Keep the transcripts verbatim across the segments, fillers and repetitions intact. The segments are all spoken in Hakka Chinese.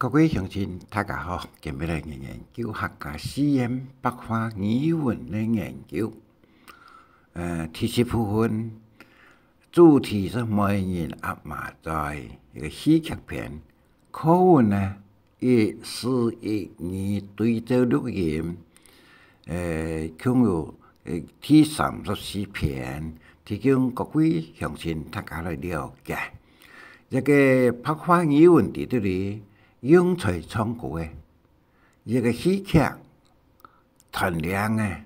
各位鄉親，大家好，今日來研究客家四縣白話語文个研究。呃，第十部分，主題係媒人壓嫲嘴，一个戲劇篇。課文呢，一字一語對照錄音，呃，共有，呃，第三十四篇，提供各位鄉親大家來了解。這个白話語文在這裡用在唱歌个，這个戲劇、斷令个，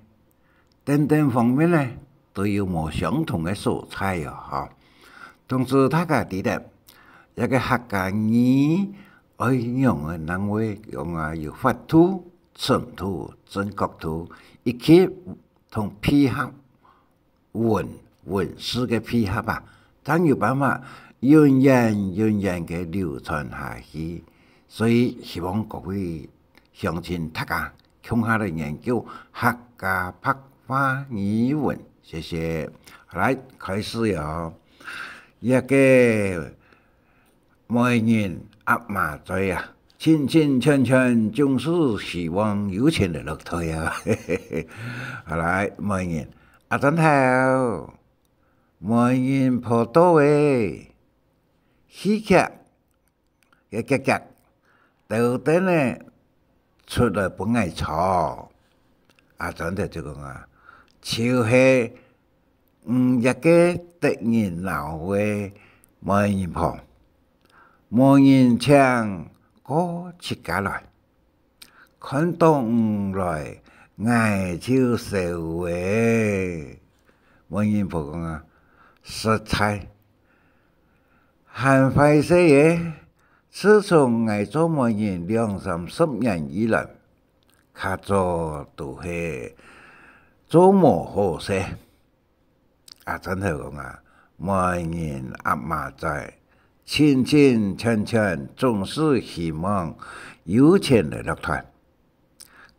等等方面呢，都有無相同个所在哦，吼。同時大家知得，這个客家語愛仰仔能會講啊，有法度、程度、準確度，以及同配合文，文字个配合啊，正有辦法永遠、永遠个流傳下去。所以希望各位鄉親大家共下來研究客家白話語文。謝謝。好，來，開始喲。這个媒人壓嫲嘴啊，親親眷眷總係希望有錢來落袋啊。好，來，媒人，阿轉頭，媒人婆到欸，戲劇个角色，兜等仔出來分𠊎坐。阿轉頭就講啊，就係你這个得人惱个媒人婆，無人請過自家來。 看到你來，𠊎就愁欸。媒人婆講啊，實在還壞勢欸！自從𠊎做媒人兩三十年以來，較早都係做無好勢。 阿轉頭講啊，媒人壓嫲嘴，親親眷眷總係希望有錢來落袋。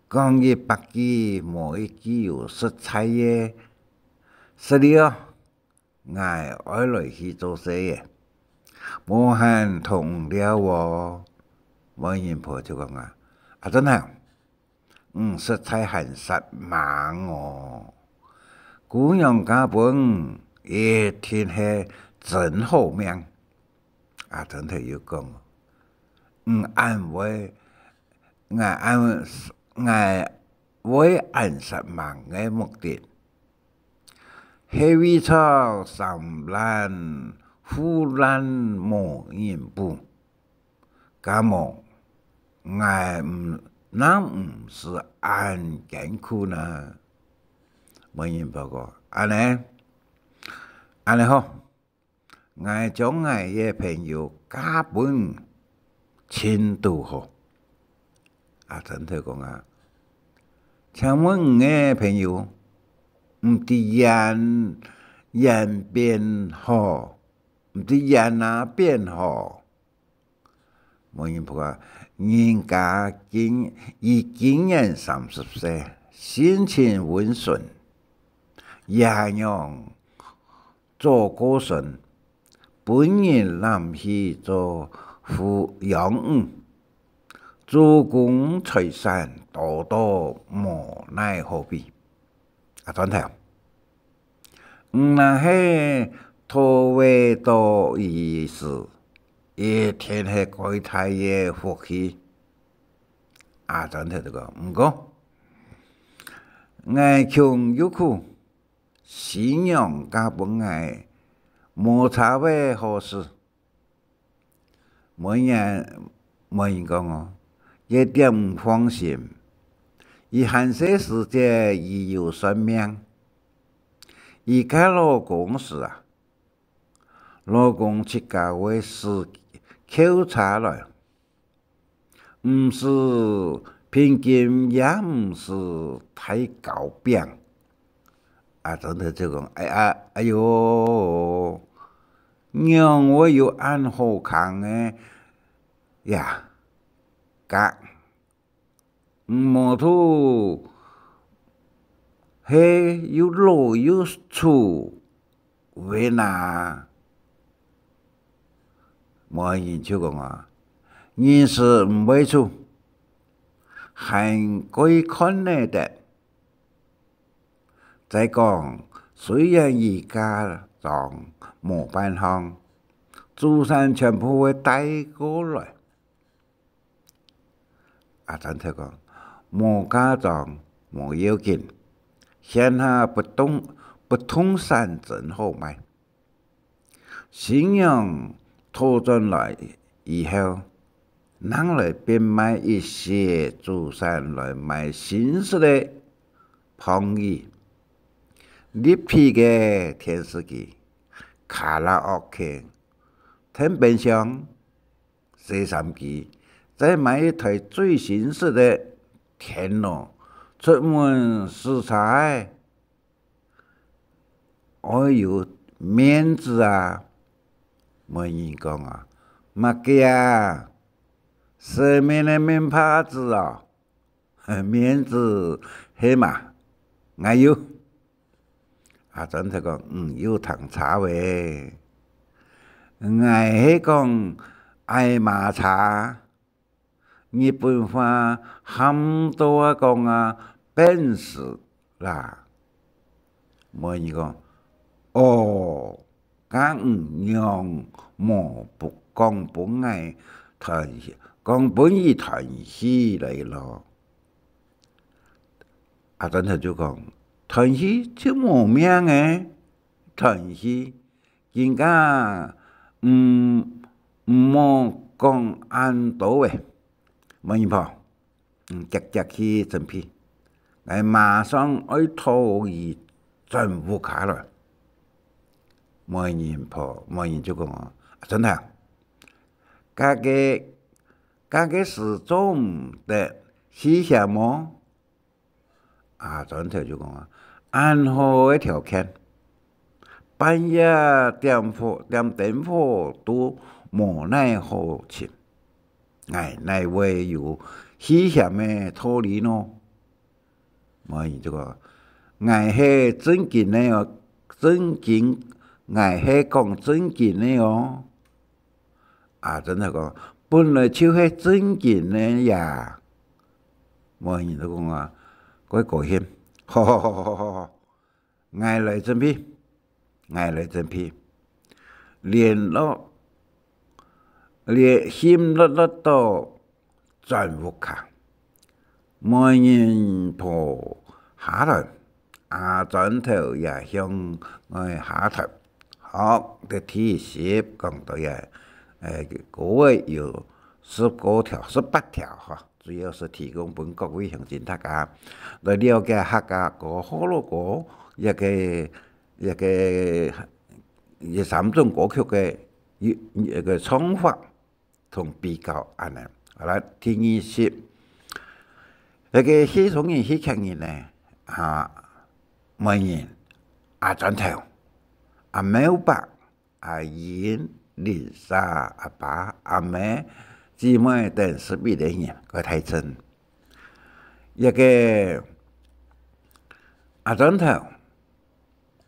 講一百句，無一句有實在个。失禮哦，𠊎愛來去做事欸，無閒同你尞哦。媒人婆就講啊，阿轉頭， 你實在還煞猛哦！姑娘嫁分你，一定係真好命。阿轉頭又講，你恁會，𠊎恁，𠊎會恁煞猛个目的，係為著三爛褲爛無人補。 假無，𠊎毋，正毋使恁艱苦呢。媒人婆講，恁呢，恁呢好，𠊎將𠊎个朋友嫁分你，盡堵好。阿轉頭講啊，請問你个朋友，毋知遠，遠便好，毋知遠啊便好？ 媒人婆啊，人家今，已今年三十歲，性情溫順，爺娘早過身，分人攬去做撫養女，祖公財產多到無奈何比。 啊，轉頭，你若係討會著佢時，一定係蓋大个福氣。啊，轉頭就講，毋過，𠊎窮又苦，新娘嫁分𠊎，無差別好勢。 媒人，媒人講哦，這點你放心，佢還細時節佢有算命，佢嫁老公時啊，老公自家會使轎車來，毋使聘金，也毋使大糕餅。 啊，轉頭就講，哎呀，哎喲，仰會有恁好康个呀？該，無都係又老又醜，會哪？媒人就講啊，人事毋會錯，還過看得得。再講，雖然佢嫁妝無半項，祖產全部會帶過來。阿珍頭講：「無嫁妝無要緊，現下不動，不動產真好賣。」 新娘討轉來以後，拿來變賣一息祖產來買新式个躺椅、立體个電視機、卡拉OK、電冰箱、洗衫機，再買一台最新式个電腦，出門駛車仔， 愛有面子啊！」媒人講啊：「麼个啊？生面个面帕子哦？面子係嘛？𠊎有。」阿珍頭講：「你有聽差吔，𠊎係講矮馬車。」 日本話喊到啊講啊Benz啦。媒人講：「哦，該你仰無分，講分𠊎斷氣，講分佢斷氣來咯？」阿珍頭就講：「斷氣就無命欸，斷氣 今下，嗯，毋好講恁多欸。」媒人婆，嗯，遽遽去準備，𠊎馬上愛討佢轉屋下來。媒人婆，媒人就講：「阿珍頭，該个，該个事做毋得去險無？」 阿珍頭就講啊：「恁好个條件，半夜點火，點燈火都無哪好尋，𠊎哪會有去險个道理呢？」媒人就講：「𠊎係正經个哦，正經，𠊎係講正經个哦。」 阿珍頭講：「本來就係正經个呀。」媒人就講啊，蓋高興：「好好好好好好，𠊎來準備，𠊎來準備。」聯絡，聯，興落落到轉屋下。 媒人婆下台，阿珍頭也向外下台。好，這第一集講到這，呃，歌仔有十九條、十八條哈，主要係提供分各位鄉親大家來了解客家歌、學老歌，這个，這个，這三種歌曲个一，一个唱法 同比較恁呢。好啦，第二集，該个戲中人、戲劇人呢，啊，媒人、阿珍頭、阿貓伯、阿英、鄰舍、阿爸、阿姆、姊妹等十一个人，蓋大陣。這个阿珍頭、阿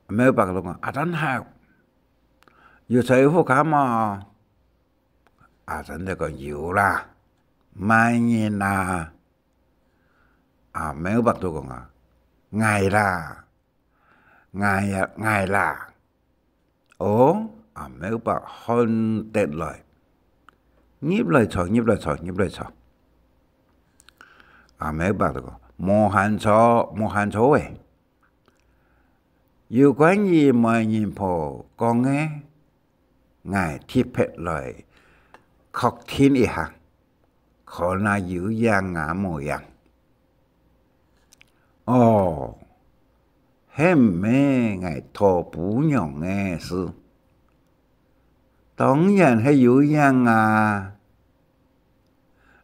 貓伯就講：「阿珍頭，有在屋下無？」 阿珍頭講：「有啦，麼人啊？」阿貓伯就講啊：「𠊎啦，𠊎啊，𠊎啦。」哦，阿貓伯看得來：「入來坐，入來坐，入來坐。」阿貓伯就講：「無閒坐，無閒坐欸。」 有關於媒人婆講个，𠊎特別來確定一下，看啊有影啊無影。哦，係毋係𠊎討餔娘个事？當然係有影啊，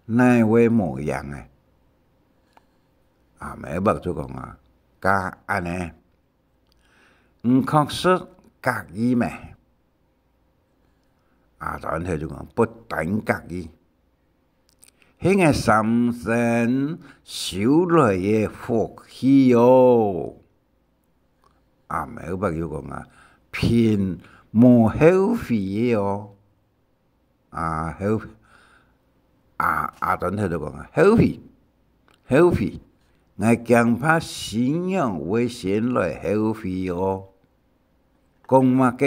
哪會無影欸？阿貓伯就講啊：「該恁呢， 你確實合意咩？」阿珍頭就講：「不單合意，係𠊎三生修來个福氣哦。」阿貓伯又講啊：「並無後悔个哦。」 啊，後，阿，阿轉頭就講：「後悔，後悔，𠊎驚怕新娘會先來後悔哦。」「講麼个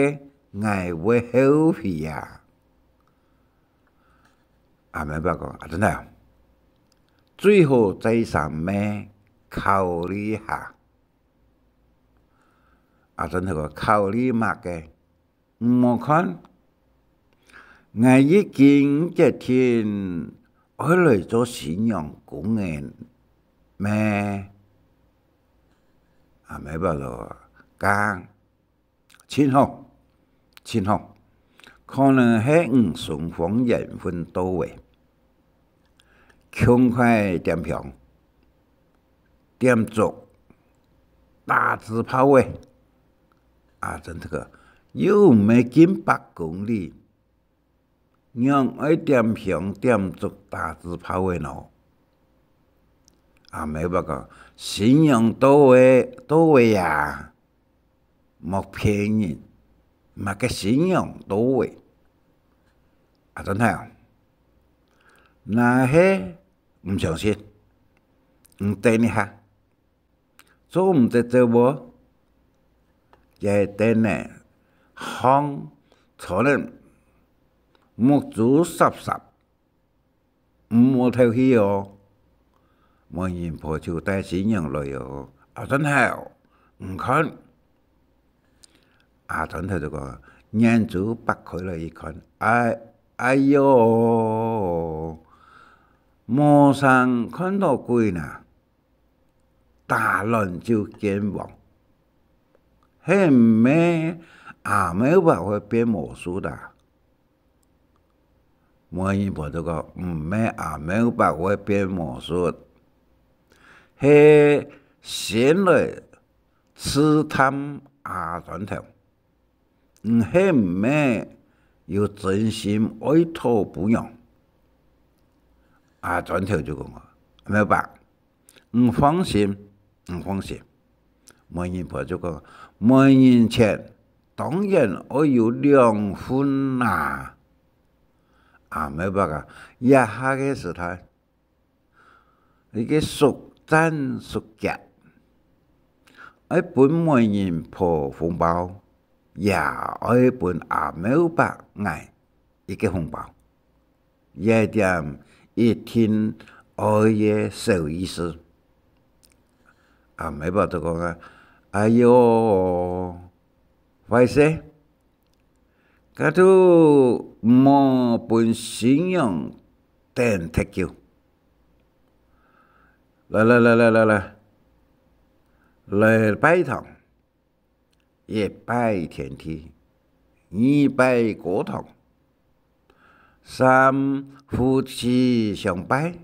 𠊎會後悔啊？」阿姆伯講：「阿轉頭，最好再三暝考慮下。」阿轉頭講：「考慮麼个？」「你無看，𠊎已經決定愛來做新娘公仔咩？」阿姆伯就講：「真好，真好，可能係你雙方緣分到了，共下點香、點燭、打紙炮仔。」阿轉頭講：「又毋係近百公里，仰會點香、點燭、打紙炮仔呢？」阿姆伯講：「新娘到了，到了啊！莫騙人，麼个新娘到了？」阿轉頭：「若係毋相信，你等一下，做毋得走無？」「該等呢，䟘坐等，目珠霎霎，毋好敨氣哦。」媒人婆就帶新娘來哦。「阿轉頭，你看。」阿轉頭就講，眼珠擘開來一看：「哎，哎喲，無成看著鬼哪！」打卵就見黃，係毋係阿姆伯會變魔術啦？媒人婆就講：「毋係阿姆伯會變魔術，係先來試探阿轉頭，你係毋係有真心愛討餔娘？」阿轉頭就講：「阿姆伯， 你放心，你放心。」媒人婆就講：「媒人錢當然愛有兩份啊！」阿姆伯啊，這下个時代，這个縮讚縮夾，愛分媒人婆紅包，也愛分阿姆伯𠊎一个紅包。 這點一定愛个小意思。」阿姆伯就講啊：「哎喲，壞勢，該就莫分新娘等忒久。來來來來來來，來拜堂。」 一拜天地，二拜過堂，三夫妻相拜，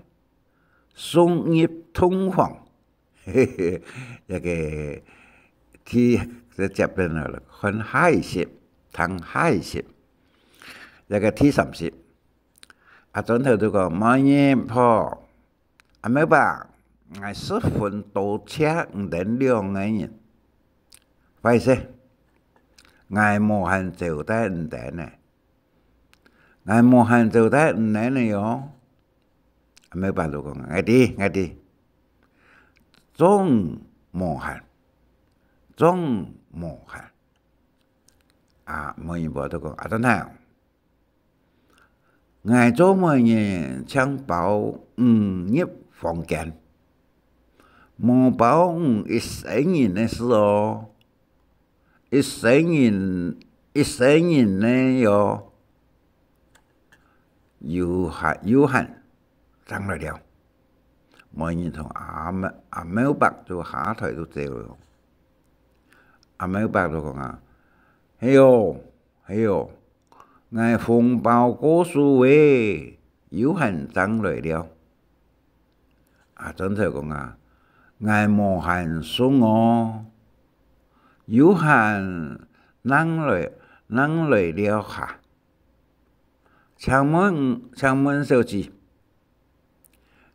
送入洞房。嘿嘿，這个第，這接等來了，看下一集，聽下一集。這个第三集，阿轉頭就講：「媒人婆， 阿姆伯，𠊎十分多謝你等兩个人。壞勢，𠊎無閒招待你等呢。𠊎無閒招待你等呢喲。」阿姆伯就講：「𠊎知，𠊎知，總無閒，總無閒。」啊，媒人婆就講：「阿轉頭， 𠊎做媒人淨包你入房間，無包你一生人个事哦。一生人，一生人个喲。有閒，有閒正來尞。」媒人同阿姆，阿姆伯就下台就走了。阿姆伯就講啊：「係哦， 係哦，𠊎紅包過數咧，有閒正來尞。」阿轉頭講啊：「𠊎無閒送哦，有閒正來，正來尞下。請問，請問小姐，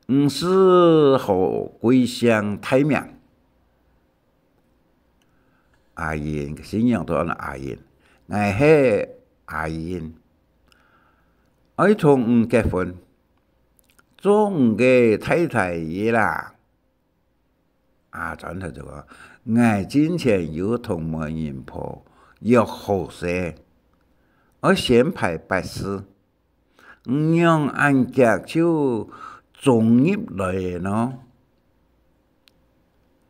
你是何貴姓大名？」 阿英，新娘就安到阿英：「𠊎係阿英，愛同你結婚，做你个太太个啦。」阿專頭就講：「𠊎進前有同媒人婆約好勢，愛先排八字，你仰恁遽就衝入來呢？」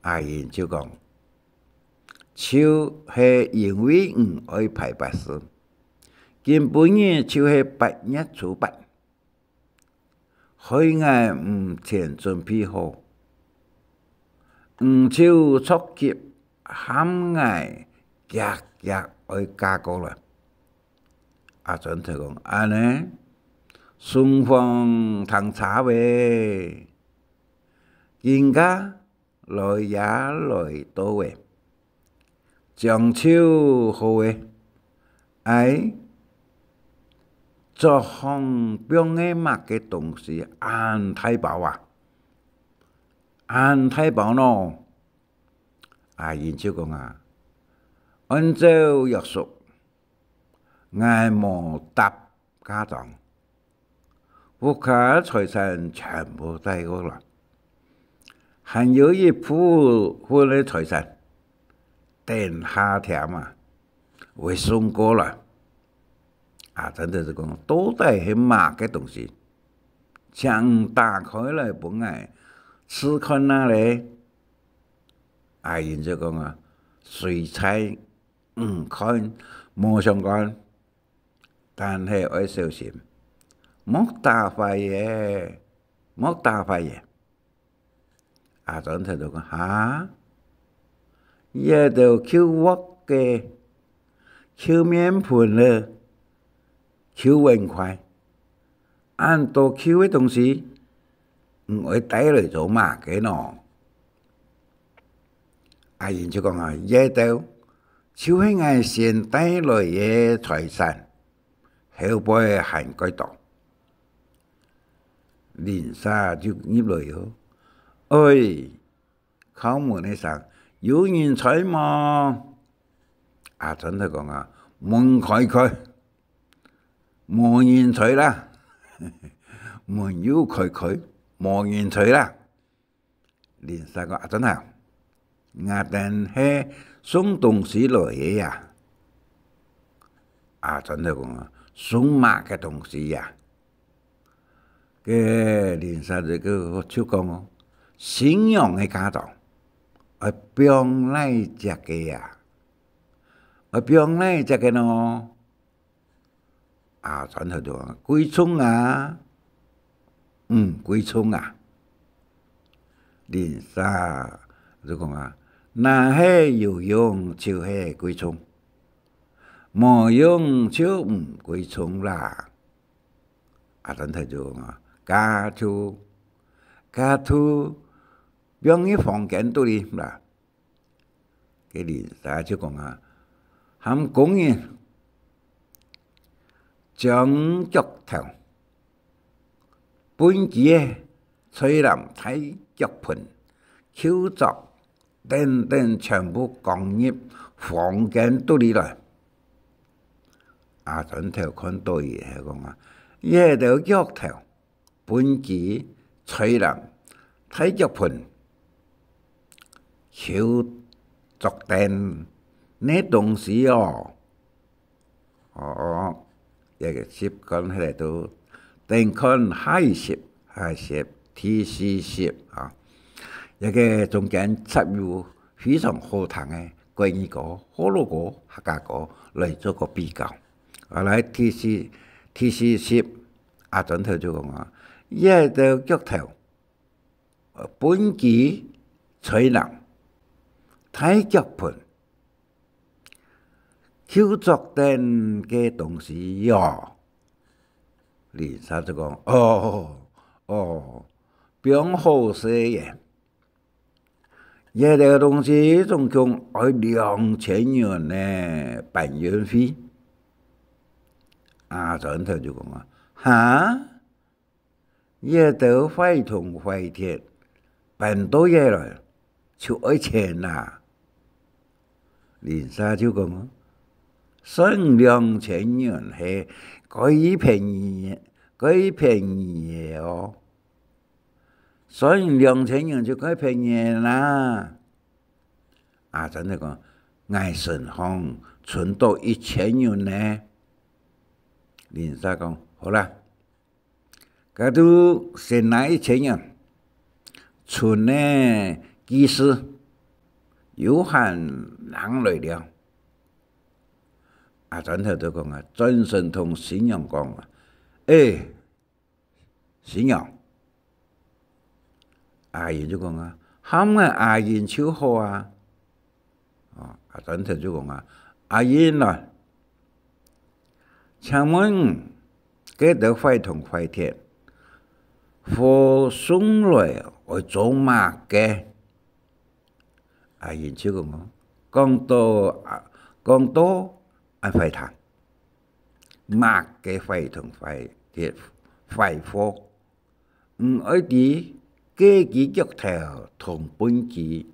阿英就講：「就係因為你愛排八字，今晡日就係八月初八，害𠊎毋曾準備好，你就著急喊𠊎遽遽愛嫁過來。」阿專頭講：「恁呢，順風聽茶喂，今个來也來到喂，將就好喂。」「哎，桌項放个麼个東西恁大包啊？恁大包呢？」阿英就講啊：「按照約束，𠊎無搭嫁妝，屋下財產全部帶過來，還有一部分个財產，等下添啊，會送過來。」阿專頭就講：「到底係麼个東西？請你打開來分𠊎試看啊咧。」阿英就講啊：「隨在你看無相干，但係愛小心，莫打壞仔，莫打壞仔。」阿專頭就講：「哈？這兜舊鑊个、舊面盆仔、舊碗筷，恁多舊个東西，你愛帶來做麼个呢？」阿英就講啊：「這兜就係𠊎先帶來个財產，後背還蓋多。」鄰舍就入來哦：「哎，敲門个聲，有人在無？」阿專頭講啊：「門開開，無人在啦。」門又開開，無人在啦。鄰舍講：「阿專頭，𠊎等係送東西來个呀。」阿專頭講啊：「送麼个東西呀？」該鄰舍就，就講哦：「新娘个嫁妝，愛放哪隻个呀？愛放哪隻个呢？」阿專頭就講：「貴重啊，毋貴重啊。」鄰舍就講啊：「若係有用就係貴重，無用就毋貴重啦。」阿專頭就講啊：「該就，該就放入房間肚裡啦。」該鄰舍就講啊：「喊工人將钁頭、畚箕仔、菜籃、大钁盆、舊桌等等全部扛入房間肚裡來。」阿專頭看著以後講啊：「這兜钁頭、畚箕、菜籃、大钁盆、舊桌凳，哪東西哦？」哦，這个習慣下來都，等看下一集，下一集，第四集啊。這个中間插有非常好聽个國語歌、學老歌、客家歌來做個比較。啊，來，第四，第四集，阿專頭就講啊：「這兜钁頭、畚箕、菜籃、大钁盆、舊桌凳个東西喲。」鄰舍就講：「哦，哦，放好勢仔。這兜東西總共愛兩千銀呢，搬運費。」阿專頭就講啊：「哈？這兜壞銅壞鐵搬到這來，就愛錢啊？」鄰舍就講：「算兩千銀係蓋便宜，蓋便宜个哦。」所以兩千銀就該便宜啦。」阿珍就講：「𠊎身項存到一千銀呢。」鄰舍講：「好啦，該就先拿一千銀，存呢記事，有閒人來了。」阿珍頭就講啊，轉身同新娘講啊：「欸，新娘！」阿英就講啊：「喊𠊎阿英就好啊。」哦，阿珍頭就講啊：「阿英來，請問該兜壞銅壞鐵，貨送來愛做麼个？」阿英就講哦：「講到啊，講到恁壞聽，麼个壞銅壞鐵壞貨？你愛知，該支钁頭銅畚箕，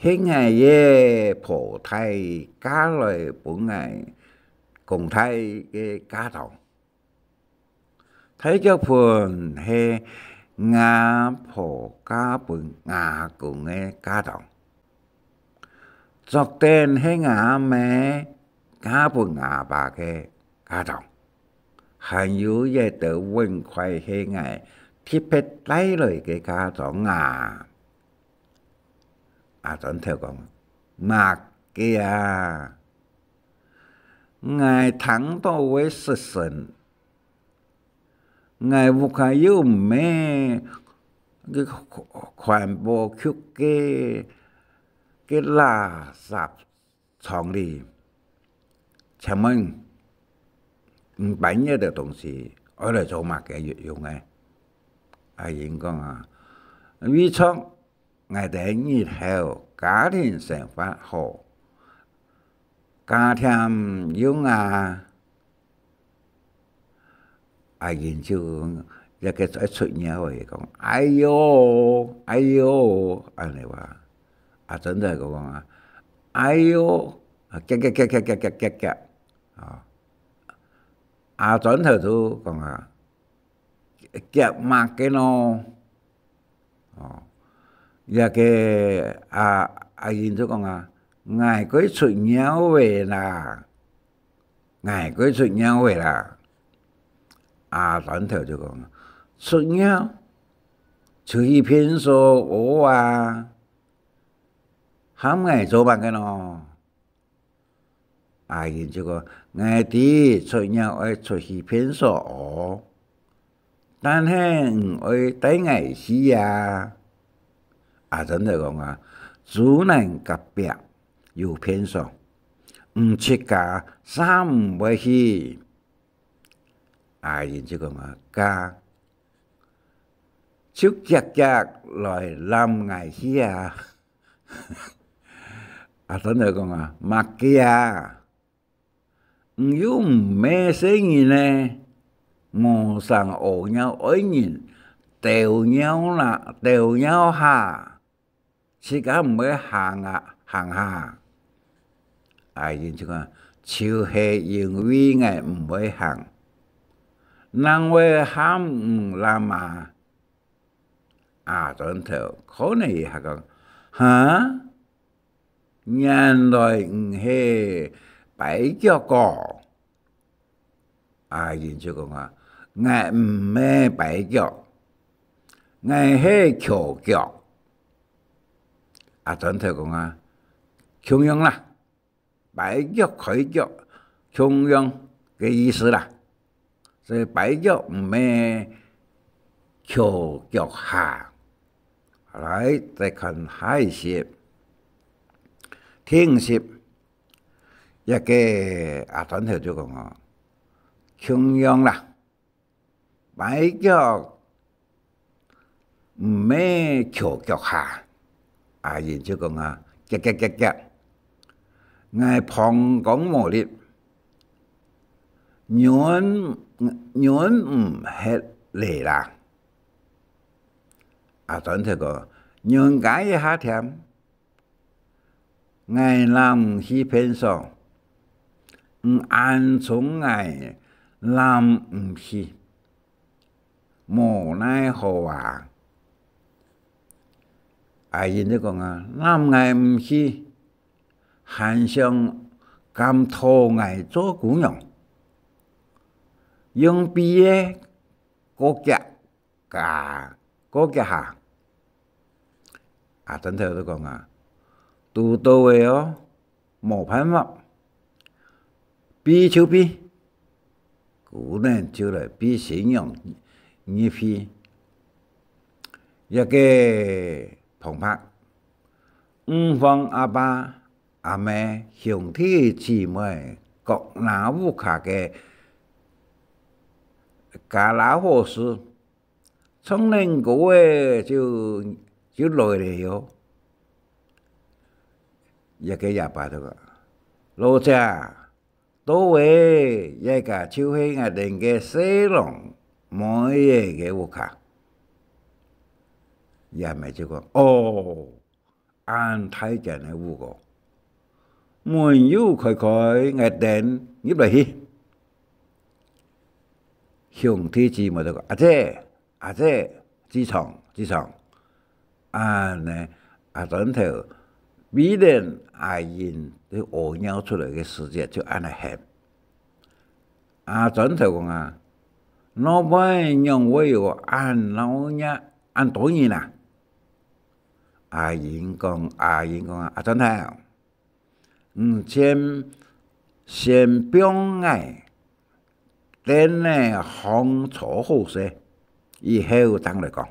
係𠊎个婆大嫁來分𠊎公大个嫁妝。 大钁盆係吾婆嫁分吾公个嫁妝，竹凳係吾姆嫁分吾爸个嫁妝，還有一兜碗筷係𠊎特別帶來个嫁妝啊。」阿珍頭講：「麼个啊？𠊎聽到會失神。 𠊎屋下又毋係該環保局个，个垃圾場哩。請問，你搬這兜東西愛來做麼个用个？」阿英講啊：「為著 𠊎兜日後家庭生活好，加添用啊。」阿英就這个愛出尿个講：「哎喲，哎喲！」恁呢話。阿珍就講啊：「哎喲！」啊，夾夾夾夾夾夾夾夾。啊，阿珍頭就講啊： 「夾麼个呢？」哦，這个阿，阿英就講啊：「𠊎該出尿仔啦，𠊎該出尿仔啦。」阿珍頭就講：「出尿就去便所屙啊，喊𠊎做麼个呢？」 阿英就講：「𠊎知出尿愛出去便所屙，但係你愛帶𠊎去啊。」阿珍就講啊：「竹南隔壁有便所，你自家煞毋會去。」阿英就講啊：「該就遽遽來攬𠊎去啊！」阿珍就講啊：「麼个啊？你又毋係細人呢，無成屙尿愛人鬥尿啦，鬥尿下，自家毋會行啊，行下。」阿英就講：「就係因為𠊎毋會行，正會喊你攬啊。」阿珍頭看了一下講：「哈？原來你係跛腳哥！」阿英就講啊：「𠊎毋係跛腳，𠊎係翹腳。」阿珍頭講啊：「共樣啦， 跛腳開腳，共樣个意思啦。所以跛腳毋係翹腳下。」來，再看下一集。第五集，這个阿珍頭就講哦：「共樣啦， 跛腳毋係翹腳下。」阿英就講啊：「遽遽遽遽，𠊎膀胱無力，忍，忍毋核了啦。」阿珍頭講：「忍加一下添。」 𠊎攬你去便所，你恁衝𠊎攬毋去，無奈何啊！阿英就講啊：「若𠊎毋去，還想敢討𠊎做餔娘？用裆仔過遽下，過遽下。」阿珍頭就講啊：「堵著了哦，無辦法，避就避。」姑娘就來避新娘入去。這个旁白，女方阿爸、阿姆、兄弟姊妹，各拿屋下个家務事，唱等歌仔就，就來了喲。這个阿爸就講：「老姐，到位，這个就係𠊎兜个婿郎妹仔个屋下。」阿姆就講：「哦，恁大間个屋哦，門有開開，𠊎兜入來去。」兄弟姊妹就講：「阿姊，阿姊，自從，自從。」恁呢，阿珍頭為等阿英个屙尿出來个時節就恁呢喊。阿珍頭講啊：「外背仰會有恁鬧熱，恁多人啊？」阿英講，阿英講啊：「阿珍頭，你先，先放𠊎凳仔項坐好勢，以後正來講。」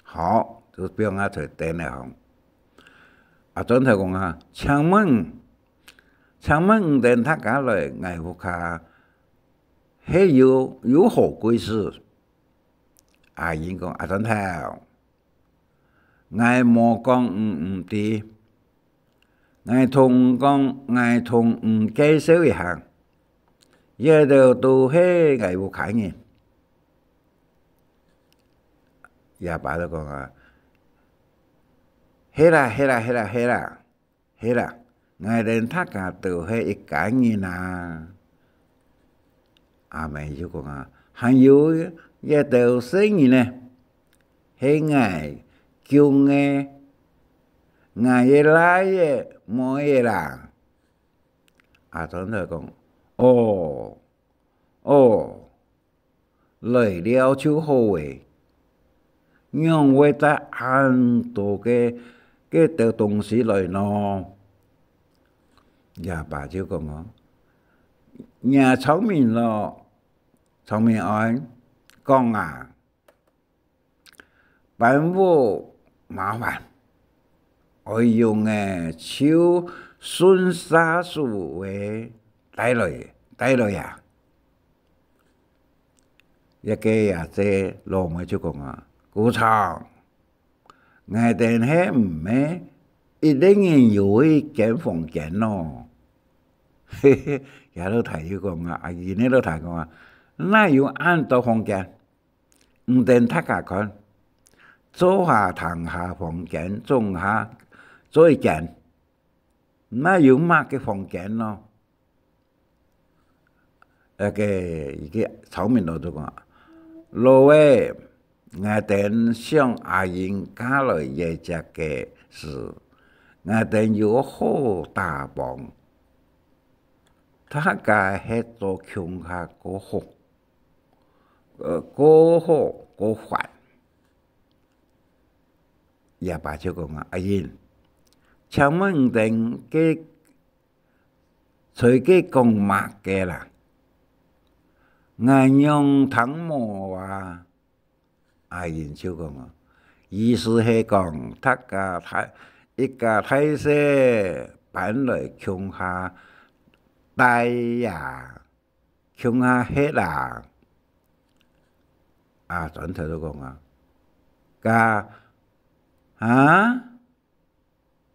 好，就放啊在凳仔項。阿珍頭講啊：「請問，請問你兜大家來𠊎屋下係有，有何貴事？」阿英講：「阿珍頭，𠊎無講你毋知。𠊎同你講，𠊎同你介紹一下，這兜都係𠊎屋下人。」阿爸就講啊：「係啦，係啦，係啦，係啦，係啦，𠊎兜大家都係一家人啊。」阿姆就講啊：「還有這兜細人呢，係𠊎降个，𠊎个倈仔妹仔啦。」阿珍頭講：「哦，哦，來尞就好欸，仰會帶恁多个，个兜東西來呢？」阿爸就講哦：「若昌明咯，昌明安，講啊， 搬屋麻煩，愛用个就順續仔帶來，帶來啊。」這个阿姊老妹就講啊：「姑丈，𠊎兜係毋係一個人有一間房間咯？」嘿嘿，這老弟又講啊，啊，佢个老弟講啊：「哪有恁多房間？ 你兜大家看，灶下廳下房間總下做一間，哪有麼个房間咯？」該个，該个昌明老就講：「老仔，𠊎兜想阿英嫁來這跡个時，𠊎兜有好打幫，大家歇到共下過好。」 呃，過好過歡。阿爸就講啊：「阿英，請問你兜該在該講麼个啦？𠊎仰聽無啊？」阿英就講啊：「意思係講，大家大，一家大細搬來共下戴啊， 共下歇啊。」阿珍頭就講啊：「該，哈？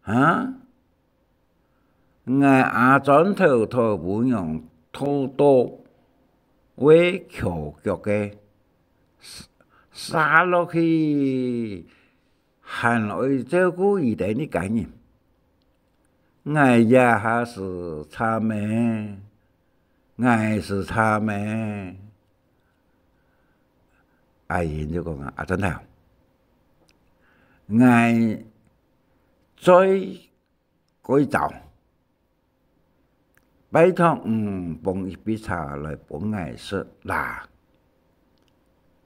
哈？𠊎阿珍頭頭餔娘討著會翹腳个，續落去，還愛照顧佢兜一家人。 𠊎這下斯慘欸，𠊎斯慘欸。」阿英就講啊：「阿珍頭， ，𠊎再過一朝，拜託你捧一杯茶來分𠊎食啦。」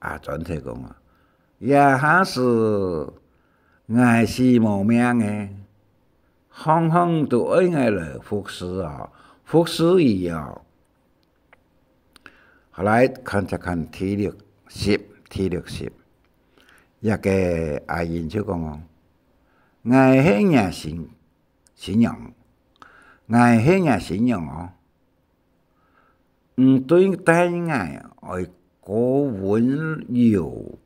阿尊頭講啊：「這下時𠊎死無命咧，項項都愛𠊎來服侍哦，服侍你哦。」好，來看，再看第六十，第六十。這个阿英就講哦：「𠊎係若新，新娘，𠊎係若新娘哦，你對待𠊎愛過溫柔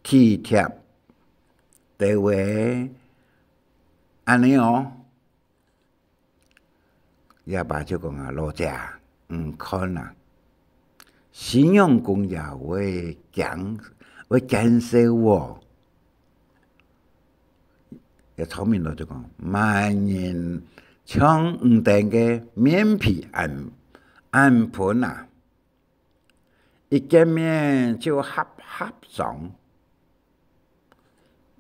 體貼，對無？恁呢哦。」 厥爸就講啊：「老姐，你看啊，新娘公爺會驚，會見笑哦。」厥聰明佬就講：「麼人像你等个面皮恁，恁笨啊！一見面就合合掌。」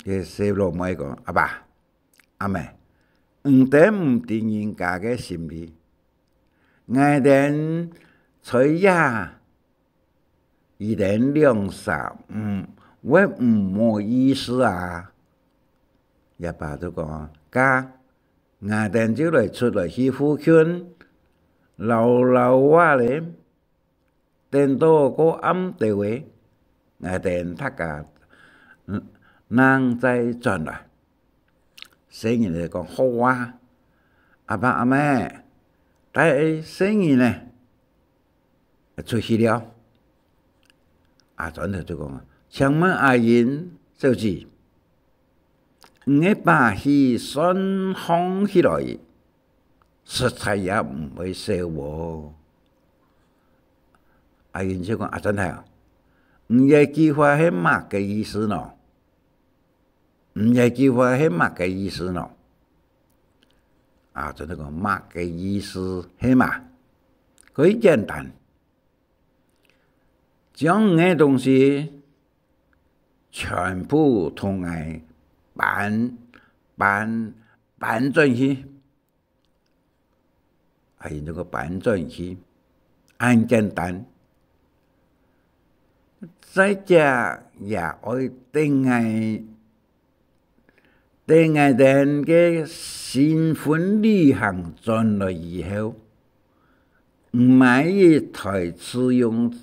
厥細老妹講：「阿爸， 阿姆，你等毋知人家个心理。𠊎等在這，佢等兩儕，嗯，會毋好意思啊？」厥爸就講：「該，𠊎等就來出來去附近，尞尞啊咧。」 等到過暗兜仔，𠊎等大家，嗯，正再轉來。」細人仔講：「好啊，阿爸阿姆，帶細人仔出去尞。」阿尊頭就講：「請問阿英小姐，你个把戲算䟘起來， 實在也毋會少哦。」阿英就講：「阿尊頭，你這句話係麼个意思呢？你這句話係麼个意思呢？」阿尊頭講：「麼个意思係嘛？蓋簡單，將你个東西全部同𠊎搬，搬，搬轉去。」 阿英就講：「搬轉去，恁簡單。再者也愛等𠊎，等𠊎等个新婚旅行轉來以後，你買一台自用个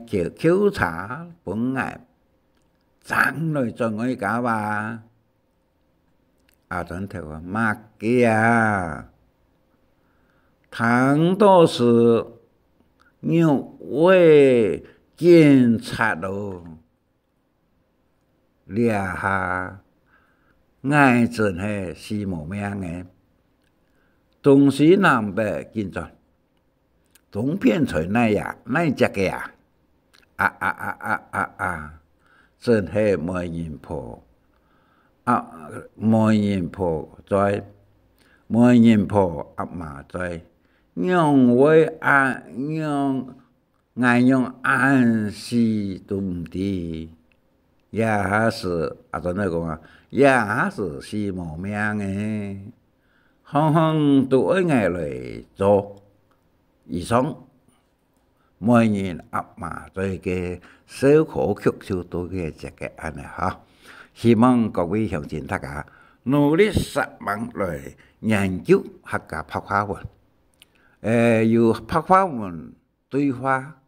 轎，轎車分𠊎，正來轉外家吧。」 阿尊頭啊：「麼个啊？聽到係肉味警察咯！這下𠊎真係死無命咧！東西拿分𠊎緊轉！」 「東片菜哪呀，哪隻个啊？」「啊啊啊啊啊啊！真係媒人婆啊，媒人婆在，媒人婆阿媽在，仰會恁仰，𠊎仰恁死都毋知。」這下時，阿尊仔講啊：「這下時死無命咧，項項都愛𠊎來做。」以上， 媒人阿媽做个笑科曲就到這結束恁呢哈。希望各位鄉親大家努力煞猛來研究客家白話文。欸，有白話文對話、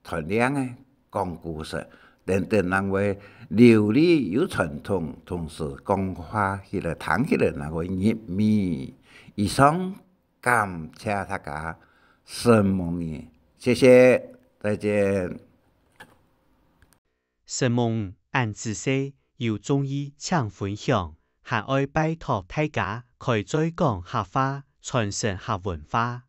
揣令仔、講故事等等，正會流利又傳統，同時講話起來、聽起來正會入味。以上， 感謝大家，承蒙你，謝謝，再見。承蒙恁仔細，有中意請分享，還愛拜託大家開嘴講客話，傳承客文化。